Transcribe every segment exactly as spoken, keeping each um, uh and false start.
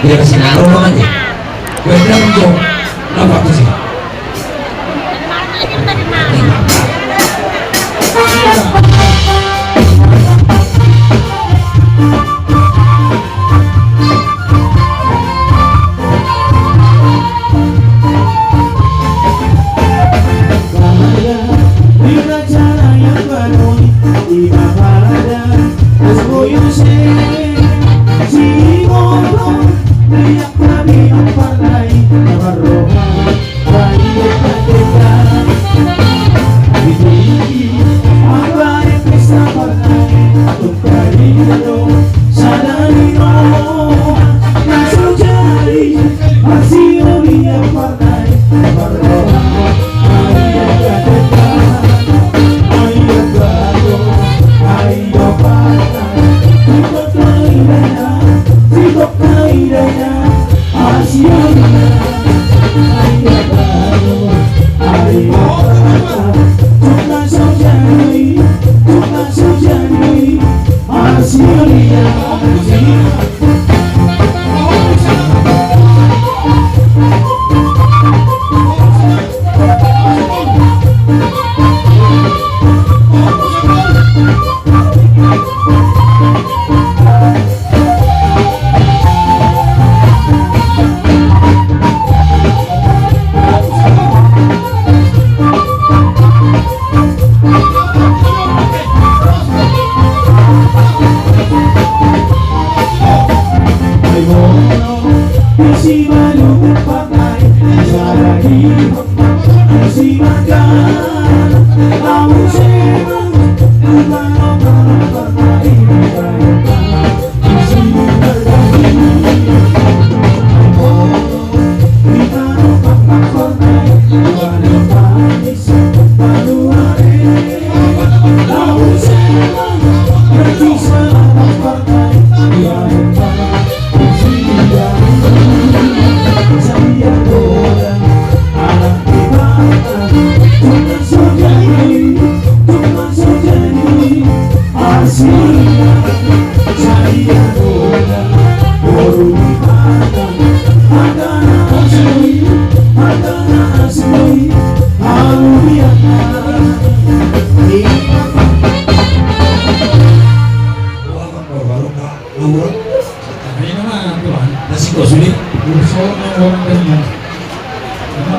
Dia kasih naruh lo aja. Gue bilang, "Jo, kenapa tuh sih?"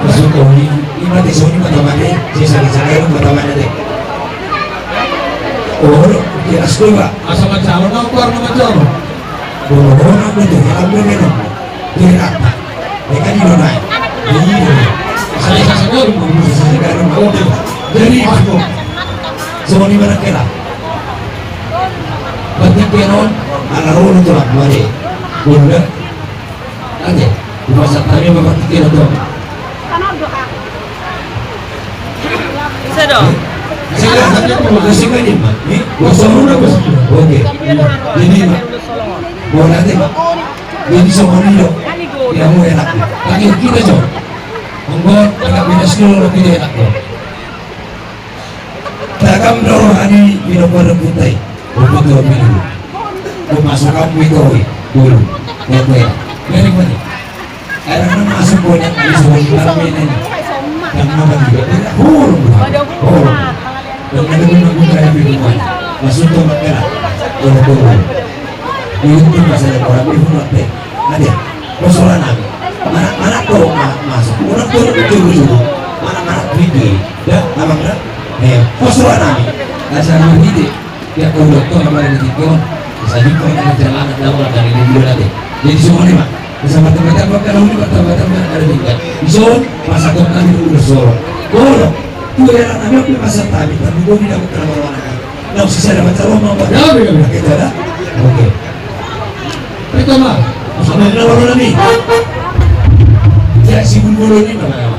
Masuk kau ni, ni mati soni mata mane, saya sakit saya mata mane deh. Oh, dia asko ba. Asa macalo na ukur na macalo. Bono bono na betul, ya ambil minum. Dia apa? Dia kan di mana? Di mana? Saya saya saya. Jadi aku. Semua di mana kira? Berarti kira on, ala rono tu lah, mari. Bono dah. Ate, di pasar tani ma partingkian tu. Sedo. Sedo, sedo, sedo, sedo, ini, Mak. Ini, gua sama udah, Bos. Oke. Ini, Mak. Gua nanti, Mak. Jadi sama Rido. Dia mau enak. Lagi kita, Jo. Monggo, agak beda skill, lebih enak, Jo. Tagam do roha ni pinompar ni ompunta i, ompunta ni ompunta i. Masuk kampung i, Toru. Oke. Jadi mana? Akhirna masuk banyak di sebuah kampung ini. Dan nama juga tidak hurung. Hurung. Dan ada guna-guna yang di rumah. Masuk ke Mekah. Hurung. Itu masalah orang di rumah. Ate, pos roha nami. Mana, mana tu ma-, masuk. Orang tu tu tu. Mana, mana tu itu. Ya, abang dah. Eh, pos roha nami. Asa nami itu. Ya, kau dokter apa yang ditinggal. Saya juga ada jalan ada orang dari dulu nanti. Jadi semua ni, Mak. Bisa bertemu-temu kalau ni bertemu-temu ada tinggal. Bisa pasal tu kami dulu solo. Kalau tu ya nami aku pasal tadi, tapi kau tidak bertemu orang. Nah, sisa dapat calon mau buat. Ya, ya, ya. Kita dah. Oke. Pertama, sama dengan orang ni. Ya, si Bulbul ni mana?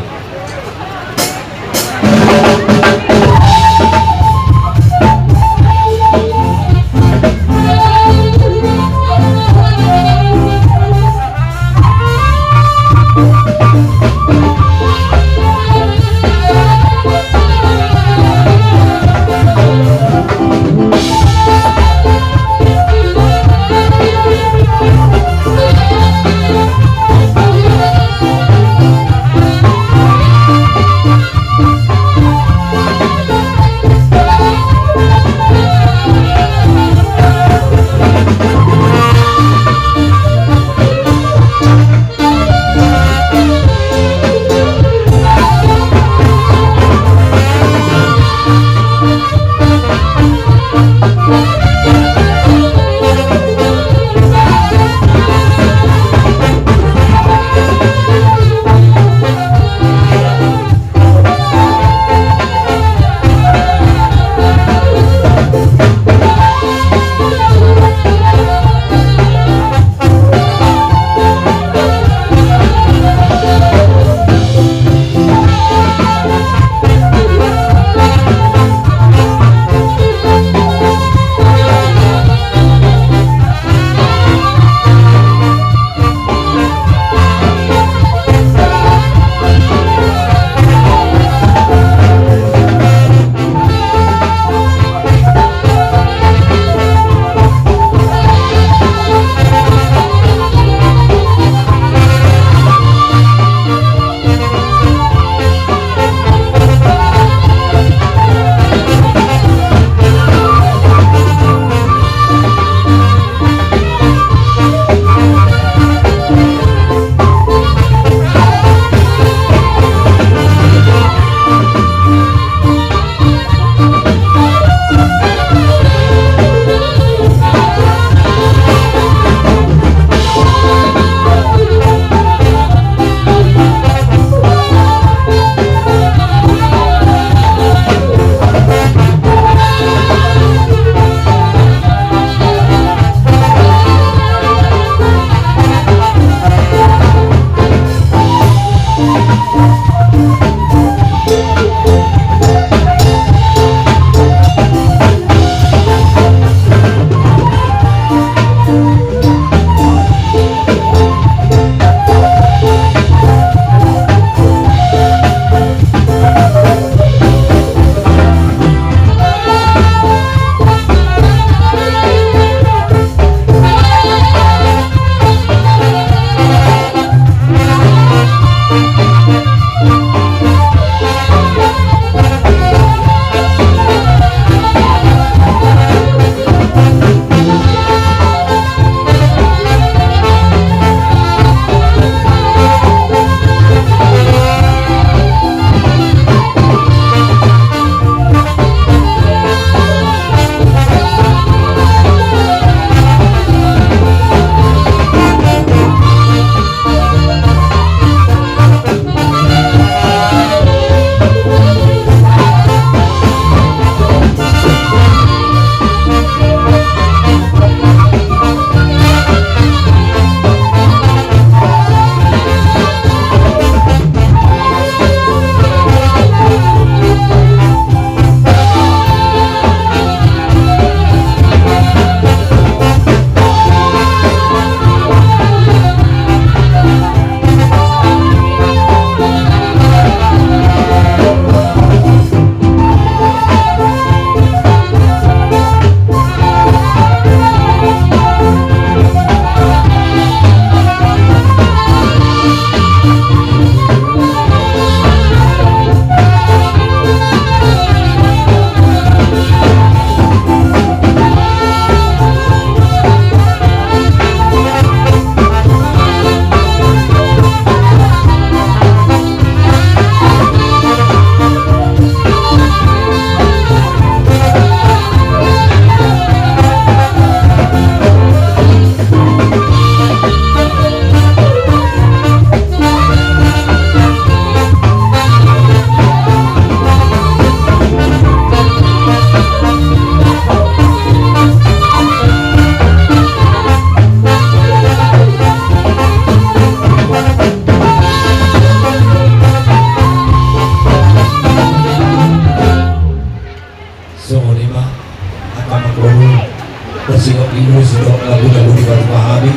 Inggris do lagu-lagu di batu pahami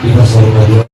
di pasal dua.